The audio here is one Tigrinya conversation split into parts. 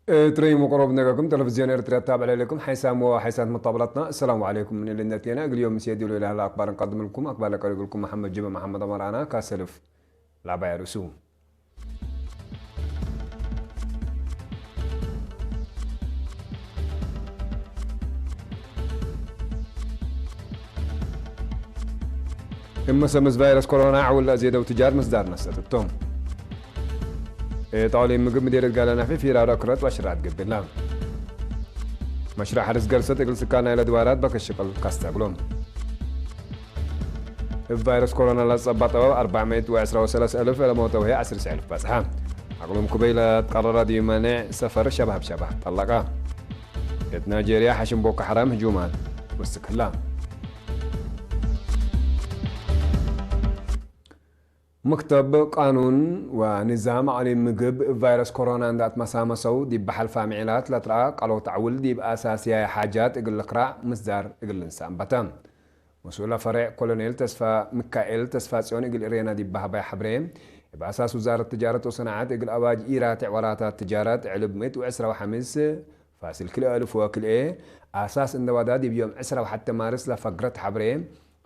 እትረይ መቅረብ ነገርኩም ቴሌቪዝዮን ኤርትራ ታብዕ ለለኩም ሓይሳም ወ ሓይሳት መጣብላትና። السلام عليكم من اللي نتينا اليوم سيدي له الأخبار نقدم لكم أخبار قريب لكم محمد جمع محمد أمر أنا كاسلف لا بايرسو. እመሰ ምስ ቫይረስ ኮሮና ዓውላ ዜደው ትጃር ምስ ዳር ነሰጥቶም። ኤጣውሊ ምግብ ምዴረት ጋላ ናፊ ፊራራ ክረት ዋሽራት ገብላ። መሽራ ሓርስ ገርሰት እግል ስካ ናይ ለድዋራት በከሽቀል ካስታግሎም። እብ ቫይረስ ኮሮና ላጸባ ጠበብ ኣርባዕመይት ወዕስራ ወሰለስ እልፍ ለሞተ ወሄ ዓስር ሺሕ እልፍ በጽሓ። ኣቅሎም ኩበይ ለትቀረራ ድዩ መኔዕ ሰፈር ሸባብ ሸባብ ጠለቃ። እት ናይጄርያ ሓሽም ቦኮ ሓራም ህጁማት ወስክላ። መክተብ ቃኑን ወኒዛም ኣቕሊም ምግብ ቫይረስ ኮሮና እንዳትመሳመሰው ዲብ ሓልፋ ምዒላት ለትረኣ ቃሎት ዓውል ዲብ ኣሳስያይ ሓጃት እግል ልክራዕ ምስዳር እግል ልንሳ ኣንበተ። መስኡላ ፈሬዕ ኮሎኔል ተስፋ ሚካኤል ተስፋ ጽዮን እግል እሬና ዲብ ባህባይ ሓብሬ፣ እብ ኣሳስ ውዛረት ትጃረት ወሰናዓት እግል ኣዋጅ ኢራትዕ ወራታት ትጃረት ዕልብ ምእት ወዕስራ ወሓምስ ፋሲል ክልኤ እልፍ ወክልኤ ኣሳስ እንደዋዳ ዲብ ዮም ዕስራ ወሓተ ማርስ ለፈግረት ሓብሬ፣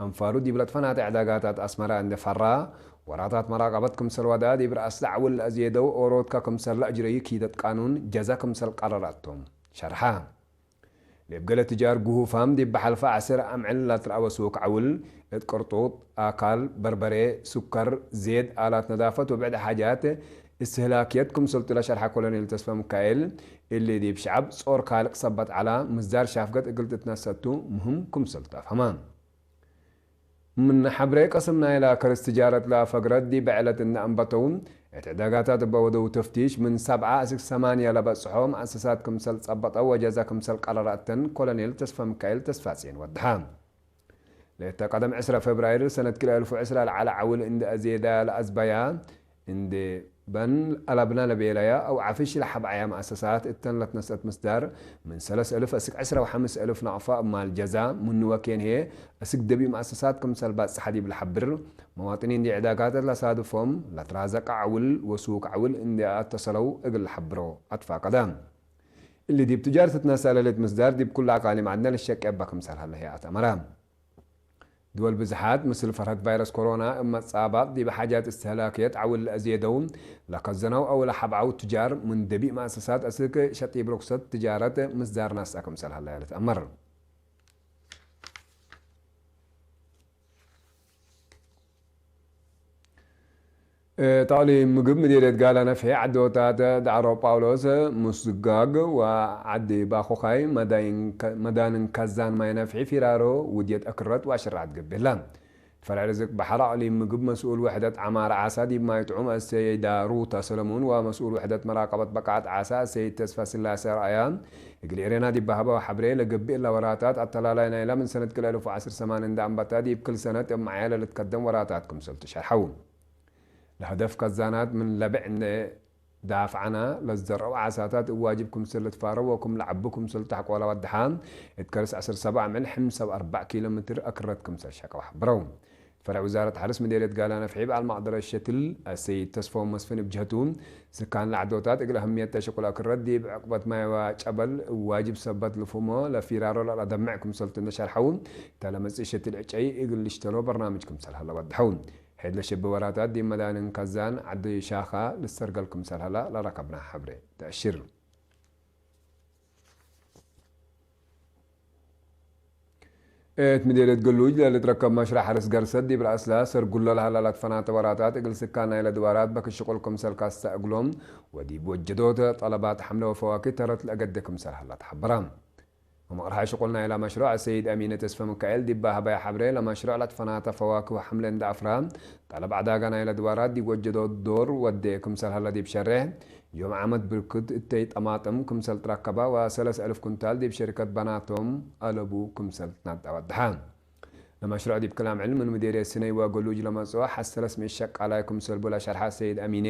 ኣንፋሩ ዲብ ለትፈናተ ዕዳጋታት ኣስመራ እንደ ፈራ፣ ወራታት መራቀበት ክምሰል ዋዳ ዲብ ረኣስ ዳዕውል ለኣዝየደው ኦሮትካ ክምሰል ለኣጅረዩ ኪደት ቃኑን ጀዛ ክምሰል ቀረራቶም ሸርሓ። ሌብ ገለ ትጃር ጉሁፋም ዲብ ብሓልፋ ዓስር ኣምዕል ላትረኣወ ሱቅ ዓውል፣ እት ቅርጡጥ፣ ኣካል፣ በርበሬ፣ ሱከር፣ ዜድ፣ ኣላት ነዳፈት ወብዕድ ሓጃት እስትህላክየት ክምሰልቱ ለሸርሓ ኮሎኔል ተስፋ ሚካኤል፣ እሊ ዲብ ሸዓብ ጾር ካልቅ ሰበት ዓላ ምስዳር ሻፍገት እግል ትትነሰቱ ምህም ክምሰልቱ ኣፍሀማ። ምን ሐብሬ ቀስም ናይላ ከርስ ትጃረት ለፈግረት ዲብ ዕለት እነ አንበተው፣ እት ዕዳጋታት እበ ወደው ተፍቲሽ ምን ሰብዓ እስክ ሰማንያ ለበጽሖ መአሰሳት ክምሰል ጸበጠ ወጀዘ ክምሰል ቀረረ እተን ኮሎኔል ተስፋ ሚካኤል ተስፋጽዮን ወድሓ። ለእተ ቀደም ዕስራ ፌብራይር ሰነት ክልኤ እልፍ ዕስራ ለዓለ ዓውል እንደ አዜዳ ለአዝበያ፣ እንዴ በን አላብና ለቤለያ አው ዓፍሽ ለሐብዓያ መአሰሳት እተን ለትነስአት ምስዳር ምን ሰለስ እልፍ እስክ ዕስራ ወሐምስ እልፍ ናቅፋ እማል ጀዛ ምኑ ወኬን ህዬ እስክ ደቢእ መአሰሳት ክምሰል ባጽሕ ዲብ ለሐብር መዋጥኒን እንዴ ዕዳጋት ለሳድፎም ለትራዘቀ ዓውል ወሱቅ ዓውል እንዴ አተሰለው እግል ለሐብሮ አትፋቀደ። እሊ ዲብ ትጃር ትትነሳ ለልት ምስዳር ዲብ ኩሉ አቃሊም ዐድነ ለሸቄ እባ ክምሰል ሀለ ህዬ አተመረ። ድወል ብዝሓት፣ ምስል ፈርሀት ቫይረስ ኮሮና እብ መጻባጥ ዲብ ሓጃት እስትህላክየት ዓውል ለአዝየደው፣ ለከዘነው አው ለሐብዓው ትጃር ምን ደቢእ መአሰሳት አስክ ሸጢብ ርክሰት ትጃረት ምስዳር ናስአ ክምሰል ሀለያ ልትአመር። ጠቕሊ ምግብ ምዴርየት ጋላ ነፍሒ ዓዶታት ዳዕሮ ጳውሎስ ሙስጋግ ወዓዲ ባኹኻይ መዳይን ከ-፣ መዳንን ከዛን ማይ ነፍሒ ፊራሮ ውድየት ኣክረት ወኣሽራዓት ገብላ። ፈርዕ ርዝቅ ባሕር ኣቕሊ ምግብ መስኡል ውሕደት ዓማር ዓሳ ዲብ ማይ ጥዑም ኣሰይዳ ሩታ ሰለሙን ወመስኡል ውሕደት መራቀበት በቃዓት ዓሳ ኣሰይድ ተስፋ ስላሴ ረኣያ እግል ኤሬና ዲብ ባህባዊ ሓብሬ ለገብእ ለወራታት ኣተላላይ ናይላ ምን ሰነት ክልኤ እልፍ ወዓስር ሰማን እንዳ ኣንበታ ዲብ ክል ሰነት እብ መዓያ ለልትከደም ወራታት ክምሰል ትሸርሐው። ለሀደፍ ከዛናት ምን ለብዕ እንደ ዳፍዓና ለዘረው ዓሳታት እብ ዋጅብ ክምሰል ልትፋረው ወክም ለዓቡ ክምሰል ተሕቆላ ወድሓ እት ከርስ ዓሰርተ ሰብዓ ምዕል ሓምሳ ወኣርባዕ ኪሎ ሜትር ኣክረት ክምሰል ሸቀው ሓብረው። ፈረዕ ውዛረት ሓርስ ምዴርየት ጋላ ነፍሒ በዓል ማቅደረ ሸትል ኣሰይድ ተስፋው መስፍን እብ ጀህቱ፣ ስካን ለዓዶታት እግል ኣህምየት ተሽቁል ኣክረት ዲብ ዕቅበት ማይዋ ጨበል ዋጅብ ሰበት ልፉሞ ለፊራሮ ለለደምዕ ክምሰልቱ እንደሸርሐው፣ ተለመጽእ ሸትል ዕጨይ እግል ልሽተሎ በርናምጅ ክምሰል ሀለ ወድሐው። ሔድ ለሸቢ ወራታት ዲብ መዳንን ከዛን ዓዲ ሻኻ ልሰርገል ክምሰል ሀላ ለረከብና ሐብሬ ተእሽር። እት ምዴርየት ገሉጅ ለልትረከብ መሽረዕ ሐርስ ገርሰት ዲብ ረአስላ ሰርጉሎ ለሀላ ለትፈናተ ወራታት እግል ስካን ናይለ ድዋራት በክል ሽቁል ክምሰል ካስተ እግሎም ወዲብ ወጀዶት ጠለባት ሐምለ ወፈዋኪ ተረት ለአገደ ክምሰል ሀላ ተሐበራ። ወመቅርሓ ሽቁል ናይላ መሽሮዕ አሰይድ አሚነ ተስፈ ሚካኤል ዲብ ባህባይ ሐብሬ ለመሽሮዕ ለትፈናተ ፈዋኪ ወሐምለ እንደ አፍራ ጠለብ ዐዳጋ ናይለ ድዋራት ዲብ ወጀዶት ዶር ወዴ ክምሰል ሀላ ዲብ ሸሬሕ ዮም ዓመት ብርክት እተይ ጠማጥም ክምሰል ትረከባ ወሰለስ እልፍ ኩንታል ዲብ ሸሪከት በናቶም አለቡ ክምሰል ትናዳ ወድሓ። ለመሽሮዕ ዲብ ክላም ዕልም ምን ምዴርየት ስነይ ወገሉጅ ለመጽኦ ሐሰለስ ምእት ሸቃላይ ክምሰል ቡ ለሸርሐ ሰይድ አሚኔ፣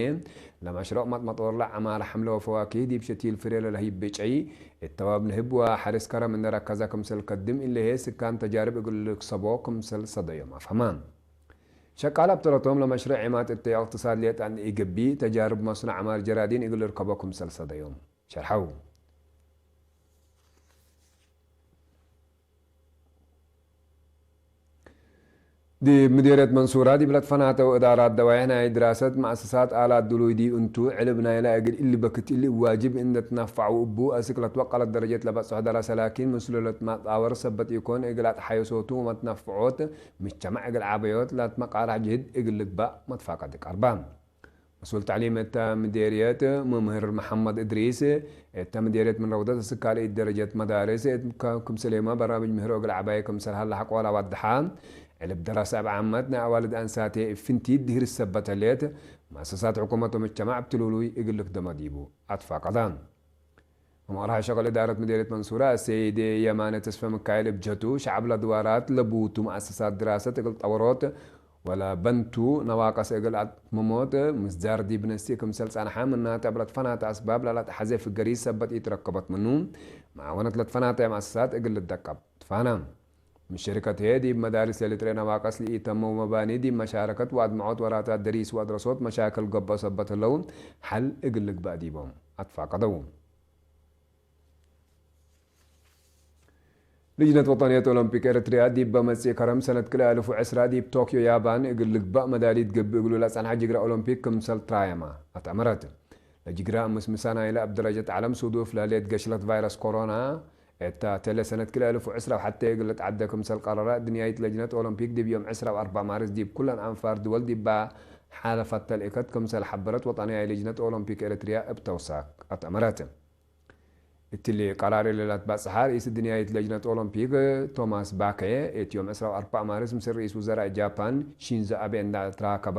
ለመሽሮዕ መጥመጦር ለዐማር ሐምለ ወፈዋኪህ ዲብ ሸቲል ፍሬ ለለህይብ ብጨይ እተዋብ ንህብ ወሐርስ ከረም እንደ ረከዘ ክምሰል ከድም እለሄ ስካን ተጃርብ እግል ልክሰቦ ክምሰል ሰደዮም አፍሀማ። ሸቃል እብ ተረቶም ለመሽሮዕ ዒማት እተይ እቅትሳድ ሌጣን ኢገብእ ተጃርብ መስኖ ዐማር ጀራዲን እግል ልርከቦ ክምሰል ሰደዮም። ሸርሐው። ዲ ምዲርየት መንሱራ ዲብ ለትፈናተው እዳራት ደዋይሕ ናይ ድራሰት መኣሰሳት ኣላት ድሉይ ዲ እንቱ ዕልብ ናይላ እግል እሊ በክት እሊ ዋጅብ እንደ ትናፋዑ እቡ ኣስክ ለትወቀለት ደረጀት ለበጽሖ ደረሰ ላኪን ምስሉ ለትማጣወር ሰበት ኢኮን እግል ኣትሓየሶቱ ወመትናፍዖት ምቸማዕ እግል ዓበዮት ላትመቃራሕ ጅህድ እግል ልግባእ መትፋቀድ ቀርባ። መስኡል ተዕሊም እተ ምዴርየት መምህር መሓመድ እድሪስ፣ እተ ምዴርየት ምን ረውደት እስካልኢት ደረጀት መዳርስ፣ እት ከ-፣ ክምሰሌማ በራምጅ ምህሮ እግል ዓባይ ክምሰል ሃላ ሓቆላ ዋድሓ፣ ዕልብ ደራስ ኣብ ዓመት ናይ ኣዋልድ ኣንሳቴ ፍንቲት ድህር ሰበተሌት፣ ማሰሳት ሕኩመት ወመጅተማዕ ብትሉሉይ እግል ክደመ ዲቡ ኣትፋቀዳ። መምቕራሕ ሸቕል እዳረት ምዴርየት መንሱራ፣ ሰይድ የማነ ተስፈ ሚካኤል እብ ጀቱ፣ ሸዕብ ለድዋራት ለቡቱ መኣሰሳት ድራሰት እግል ጠወሮት፣ ወለ በንቱ ነዋቀስ እግል ኣትመሞት፣ ምስዳር ዲብ ነሲ ክምሰል ጸንሓ፣ ምናተ እብ ለትፈናተ ኣስባብ ለለትሐዜ ፍገሪ ሰበት ኢትረከበት ምኑ፣ መዓወነት ለትፈናተ መኣሰሳት እግል ልደቀብ ትፋና። ምን ሸሪከት ህየ ዲብ መዳሪስ ለልጥሬ ነዋቀስ ለኢተመው መባኒ ዲብ መሻረከት ወአድምዖት ወራታት ደሪስ ወአድረሶት መሻክል ገብኦ ሰበት ህለው ሐል እግል ልግባእ ዲቦም ኣትፋቀደው። ልጅነት ወጠንየት ኦሎምፒክ ኤረትርያ ዲብ በመጽእ ከረም ሰነት ክልኤ እልፍ ወዕስራ ዲብ ቶክዮ ያባን እግል ልግባእ መዳሊት ገብእ እግሉ ለጸንሐ ጅግራ ኦሎምፒክ ክምሰል ትራየማ ኣትአመረት። ለጅግራ ምስምሳ ናይለ ኣብ ደረጀት ዓለም ሱዱፍ ለህሌት ገሽለት ቫይረስ ኮሮና፣ እታ ተለ ሰነት ክልኤ እልፍ ወዕስራ ወሐተ እግል ልትዓደ ክምሰል ቀረረ ድንያይት ለጅነት ኦሎምፒክ ዲብ ዮም ዕስራ ወአርባዕ ማርስ ዲብ ኩለን ኣንፋር ድወል ዲባ ሓለፈት ተልእከት ክምሰል ሐበረት ወጠንያይ ልጅነት ኦሎምፒክ ኤረትርያ እብ ተውሳክ ኣትአመረት። እትሊ ቀራር ለላትባጽሓ ርእስ ድንያይት ለጅነት ኦሎምፒክ ቶማስ ባከ፣ እቲ ዮም ዕስራ ወአርባዕ ማርስ ምስ ርእስ ውዘራእ ጃፓን ሺንዞ ኣቤ እንዳ ትራከባ፣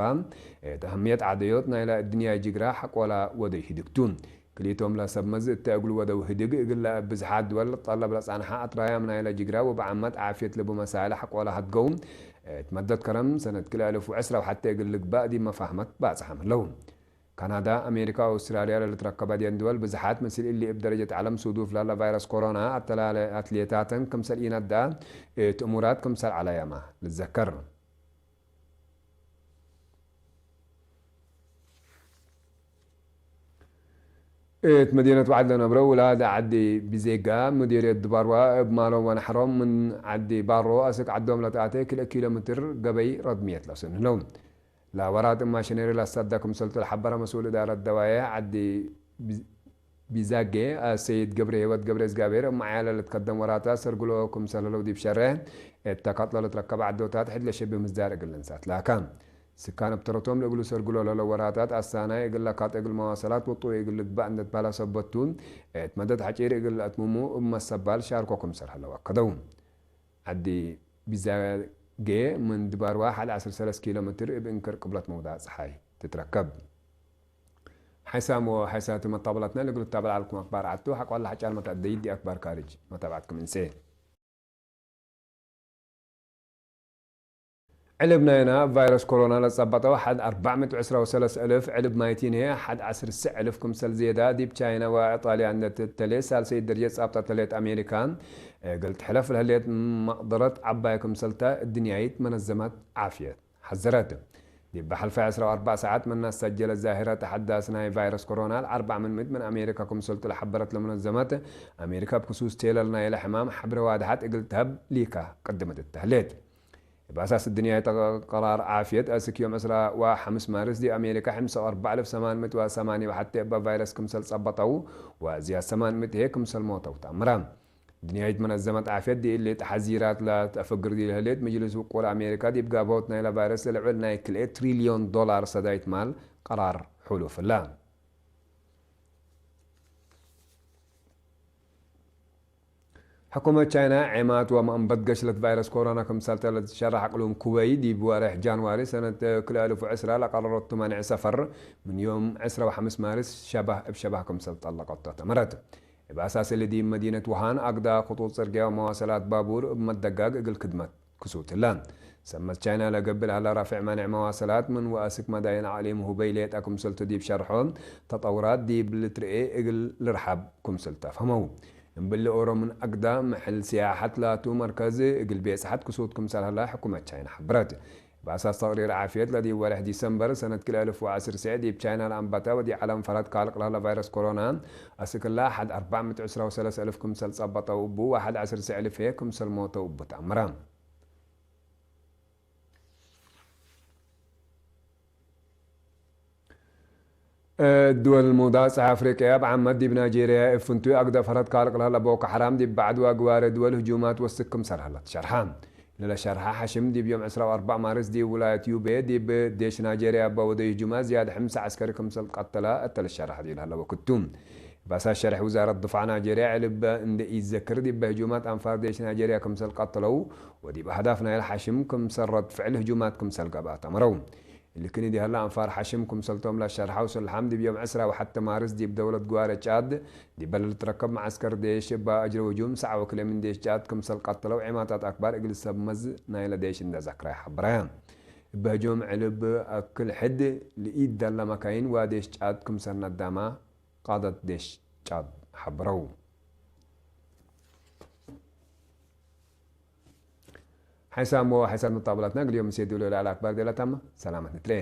እቲ ኣህምየት ዓደዮት ናይላ ድንያይ ጅግራ ሓቆላ ወደይ ህድግቱ። ክልኢቶም ለሰብ መዝ እተ እግል ወደው ህድግ እግላ ብዝሓት ድወል ጠለብ ለጻንሓ ኣትራያም ናይላ ጅግራ ወብዓመት ዓፍየት ልቡ መሳለ ሓቆላ ሃድገው። እት መደት ከረም ሰነት ክልኤ እልፍ ወዕስራ ወሐተ እግል ልግባእ ዲብ መፋህመት ባጽሓም ህለው። ካናዳ፣ ኣሜሪካ፣ ኣውስትራልያ ለልትረከበ ዲየን ድወል ብዝሓት ምስል እሊ እብ ደረጀት ዓለም ሱዱፍ ላለ ቫይረስ ኮሮና ኣተላለ ኣትሌታተን ክምሰል ኢነዳ እት እሙራት ክምሰል ዓላያማ ልዘከር። እት መዲነት ዋዕድ ለነብረ ውላድ ዓዲ ብዜጋ ምዲርየት ድባርዋ እብ ማሎም ወናሕሮም ምን ዓዲ ባሮ ኣስክ ዓዶም ለተኣተ ክልኤ ኪሎ ሜትር ገበይ ረድምየት ለስንለው። ለወራት እማ ሸኔሪ ላሳዳ ክምሰልቱ ለሐበረ መስኡል እዳረት ደዋየ ዓዲ ቢ-፣ ቢዛጌ፣ ኣሰይድ ገብረ ህይወት ገብረ እግዚኣብሔር፣ እማ ዓያለ ለትከደም ወራታ ሰርግሎ ክምሰለለው ዲብ ሸረ፣ እተ ካጥሎ ለትረከበ ዓዶታት ሕድ ለሸቢ ምስዳር እግል እንሳት ላካ። ስካን እብ ተረቶም ለእግሉ ሰርግሎ ለለው ወራታት ኣሳናይ እግል ለካጥ እግል መዋሰላት ወጡ እግል ልግባእ እንደትባላ ሰበቱ፣ እት መደት ሐጪር እግል ለአትምሙ እብ መሰባል ሻርኮ ክምሰል ሀለው ኣከደው። ዓዲ ቢዛጌ ምን ድባርዋ ሐድ ዐስር ሰለስ ኪሎ ሜትር እብ እንክር ቅብለት መውዳእ ጸሓይ ትትረከብ። ሓይሳም ወሓይሳት መታበላትና ለእግሉ ትታበል ዓልኩም ኣክባር ዓቱ ሓቋላ ሓጫር መታደይት ዲ ኣክባር ካርጅ መታብዓትኩም እንሴ። ዕልብ ናይና ቫይረስ ኮሮና ለጸበጠው ሐድ ኣርባዕ ሚእቲ ዕስራ ወሰለስ እልፍ ዕልብ ማይቲን ህየ ሐድ ዐስር ስዕ እልፍ ክምሰል ዝየዳ ዲብ ቻይና ወኢጣልያ እንደትተሌ ሳልሰይት ደረጀት ጻብጣ ተሌት ኣሜሪካ እግል ትሕለፍ ለህሌት መቕደረት ዓባይ ክምሰልታ እድንያይት መነዘማት ዓፍየት ሓዘረት። ዲብ ሓልፋ ዕስራ ወኣርባዕ ሰዓት መናስ ሰጀለ ዛሂረ ተሓዳስ ናይ ቫይረስ ኮሮና ለኣርባዕ ምን ምእት ምን ኣሜሪካ ክምሰልቱ ለሐበረት ለመነዘመት ኣሜሪካ ብክሱስ ቴለል ናይለ ሕማም ሐብረ ዋድሓት እግል ተህብ ሊካ ቅድመት እተህሌት። እብ ኣሳስ እድንያይ ተቀራር ዓፍየት፣ ኣስክ ዮም ዕስራ ወሐምስ ማርስ ዲብ ኣሜሪካ ሕምሳ ወኣርባዕ እልፍ ሰማን ምእት ወሰማንያ ወሐተ እባ ቫይረስ ክምሰል ጸበጠው፣ ወእዝያድ ሰማን ምእት ህየ ክምሰል ሞተው ተኣምራ። እድንያይት መነዘመት ዓፍየት ዲእሊ ተሓዚራት ለተአፈግር ዲልህሌት፣ ምጅልስ ውቁል ኣሜሪካ ዲብ ጋብሆት ናይላ ቫይረስ ለልዕል ናይ ክልኤ ትሪልዮን ዶላር ሰዳይት ማል ቀራር ሕሉፍላ። ሕኩመት ቻይና ዔማት ወመአንበት ገሽለት ቫይረስ ኮሮና ክምሰል ተለትሸራሕ ቅሉም ኩወይ ዲብ ወርሕ ጃንዋሪ ሰነት ክልኤ እልፍ ወዕስራ ለቀረረቱ መንዒ ሰፈር ምን ዮም ዕስራ ወሐምስ ማርስ ሸባህ እብ ሸባህ ክምሰል ጠለቀቶ ተመረት። እብ ኣሳስ እሊ ዲብ መዲነት ውሃን ኣግዳ ክጡጥ ጽርግያ ወመዋሰላት ባቡር እብ መደጋግ እግል ክድመት ክሱትላ። ሰመት ቻይና ለገብእ ለሀላ ራፍዕ ማንዕ መዋሰላት ምን ወአስክ መዳይን አቅሊም ሁበይ ሌጠ ክምሰልቱ ዲብ ሸርሖ፣ ተጠውራት ዲብ ልትርኤ እግል ልርሓብ ክምሰል ተፍሀመው። እምብሊ ኦሮ ምን አግዳ መሐል ሲያሐት ላቱ መርከዝ እግል ቤጽሐት ክሱት ክምሰል ሀላ ሕኩመት ቻይና ሐብረት። እብ ባሳስ ተቕሪር ዓፍየት ለዲ ወርሕ ዲሰምበር ሰነት ክልተ ኣልፍ ወዓሰርተ ዲብ ቻይና ለኣንባታ ወዲ ዓለም ፈራት ካልቅ ለህለ ቫይረስ ኮሮና ኣስክላ ሓድ ኣርባዕ ሚእቲ ዕስራ ወሰለስተ ኣልፍ ክምሰል ጸበጠ ውቡ ወሓድ ዓሰርተ ኣልፍ ክምሰል ሞተ ውቡ ተኣምራ። ድወል ሙዳ ጸሓ ኣፍሪቅያ ብዓመት ዲብ ናይጄርያ እፍንቱ ኣግደ ፈረት ካልቅ ለህለ ቦኮ ሓራም ዲብ ባዕድ ዋግባረ ድወል ህጁማት ወስክ ክምሰል ሀለት ሸርሓ። ለለሸርሓ ሓሽም ዲብ ዮም ዕስራ ወኣርባዕ ማርስ ዲብ ውላየት ዩቤ ዲብ ዴሽ ናይጄርያ በወደ ህጁማ ዝያድ ሕምሳ ዓስከሪ ክምሰል ቀተለ እተለሸርሓ ዲል ሀለወ ክቱ። ባሳ ሸርሕ ውዛረት ድፋዕ ናይጄርያ ዕልበ እንደ ኢዘክር ዲበ ህጁማት ኣንፋር ዴሽ ናይጄርያ ክምሰል ቀተለው ወዲብ ኣህዳፍ ናይል ሓሽም ክምሰል ረድ ፍዕል ህጁማት ክምሰል ገብኣ ተመረው። ልክኒ ዲሀላ ኣንፋር ሓሽም ክምሰልቶም ለሸርሓው ስልሓም ዲብ ዮም ዕስራ ወሓተ ማርስ ዲብ ደውለት ግዋረ ጫድ ዲበ ለልትረከብ መዓስከር ዴሽ እባ እጅረ ውጁም ሰዓወ ክለ ምን ዴሽ ጫድ ክምሰል ቀተለው ዒማታት ኣክባር እግል ሰብ መዝ ናይለ ዴሽ እንደዘክራ ይሓብራ። እበ ህጁም ዕልብ ኣክል ሕድ ልኢድ ደለ መካይን ዋ ዴሽ ጫድ ክምሰል ነዳማ ቃደት ዴሽ ጫድ ሓብረው። ሓይሳም ወሓይሳት መጣብላትና ግልዮም ምስ የድሉ ለዓል ኣክባር ደላታማ ሰላመት ንትለየ።